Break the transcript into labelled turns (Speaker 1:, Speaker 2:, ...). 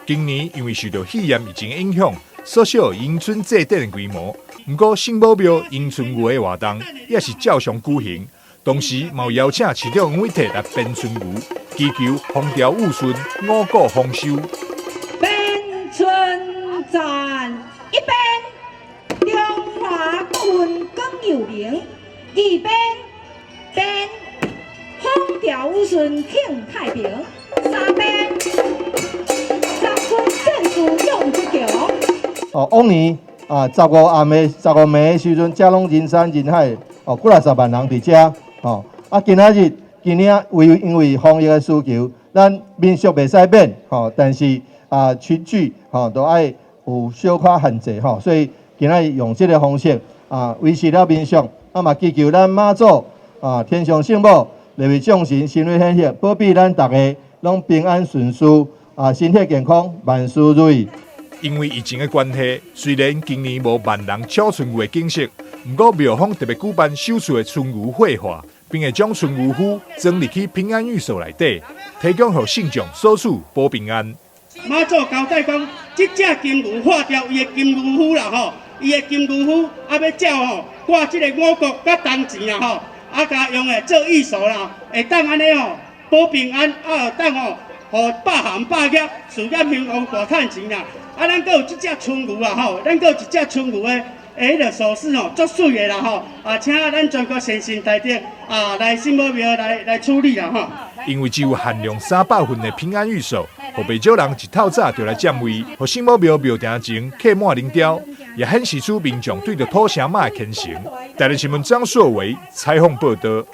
Speaker 1: 今年因為受著肺炎疫情的影響，縮小迎春祭典的規模。毋過聖母廟迎春牛的活動也是照常舉行，同時嘛有邀請市長黃偉哲來鞭春牛，祈求風調雨順、五穀豐收。
Speaker 2: 鞭春戰一鞭，中華國運廣有名；二鞭鞭，風調雨順慶太平；三鞭，十軍戰士勇自強。
Speaker 3: 哦，往年啊，15暗的15暝的時陣，遮攏人山人海，哦，幾若十萬人佇遮，哦，啊，今仔日今年為因為防疫的需求，咱民俗袂使免，吼，但是啊，群聚吼都愛有小可限制，吼，所以今仔日用這個方式啊，維持了民俗，啊嘛祈求咱媽祖啊，天上聖母，禮位眾神神威顯赫，保庇咱逐家攏平安順遂，啊，身體健康，萬事如意。
Speaker 1: 因為疫情的關係，雖然今年無萬人搶春牛的景色，毋過廟方特別舉辦首次的春牛火化，並會將春牛灰裝入去平安御所內底，提供予信眾索取保平安。
Speaker 4: 媽祖交代講，這隻金牛化掉伊的金牛灰啦吼，伊的金牛灰啊欲照吼掛這個五穀佮銅錢啦吼，啊共用來做御所啦，會當按呢吼保平安，啊會當吼予百行百業事業興旺大趁錢啦。啊，咱閣有這隻春牛啊吼，咱閣有一隻春牛的彼个壽司吼，足媠的啦吼，啊，請咱全國善信大德啊來聖母廟來處理啦吼。
Speaker 1: 因為只有限量300份的平安御所，予袂少人一透早就來佔位，予聖母廟廟埕前客滿人潮，也顯示出民眾對著土城媽的虔誠。台視新聞張碩維採訪報導。